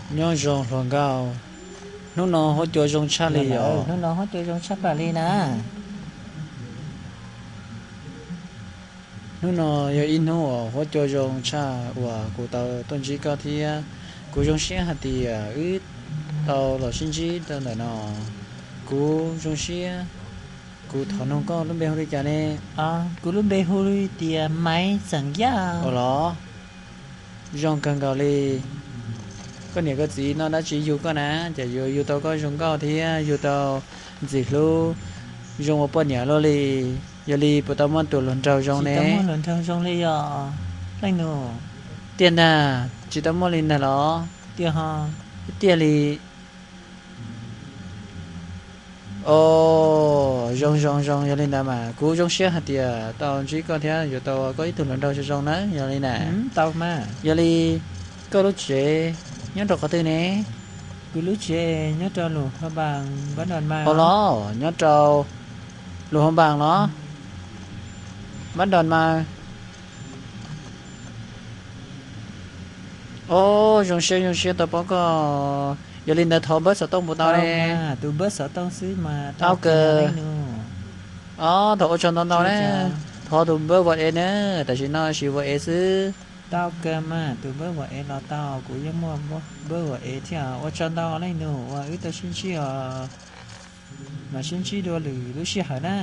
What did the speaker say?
Nyob zoo hluas nkauj, hnub no huab cua zoo tshaj li os. Hnub no huab cua zoo tshaj plaws li na. Hnub no yog ib hnub uas huab cua zoo tshaj uas kuv tau tuaj ntsib koj thiab. Kuv zoo siab hais tias wb tau los sib ntsib rau ntawm no. Kuv zoo siab, kuv thov nug koj lub npe hu li cas ne? Kuv lub npe hu li tias Maiv Xeem Yaj. Ua los zoo kawg nkaus li. Koj niam koj txiv noj dab tsi yug koj na, ces yuav yug tau koj zoo nkauj thiab yug tau ntxim hlub zoo ua poj niam luaj li. Yog li puas tau muaj tus hluas nraug zoo ne? Tsis tau muaj hluas nraug zoo li os leej nus. Tiag ntag, tsis tau muaj li ntag los? Tiag ho. Tiag li. Os, zoo zoo zoo, yog li ntawd mas kuv zoo siab hais tias tau ntsib koj thiab yuav tau koj ib tug hluas nraug zoo zoo na, yog li na. Tau mas. Yog li koj lub tsev nyob rau qhov twg ne? Kuv lub tsev nyob rau Luam Phaj Npas, Npab Dos Mas. Ua los nyob rau Luam Phaj Npas los? Npab Dos Mas. Os, zoo siab zoo siab tau paub koj. Yog li ntawd thov npawb xov tooj puas tau ne? Tus npawb xov tooj xwb mas tau kawg. Os, thov ua tsaug ntau ntau na. Thov tus npawb WhatsApp na, tam sim no siv WhatsApp xwb. Tau kawg mas, tus npawb WhatsApp los tau, kuv yeej muaj npawb WhatsApp thiab. Ua tsaug ntau leej nus uas wb tau sib ntsib os. Mam sib ntsib dua lwm lub sij hawm na.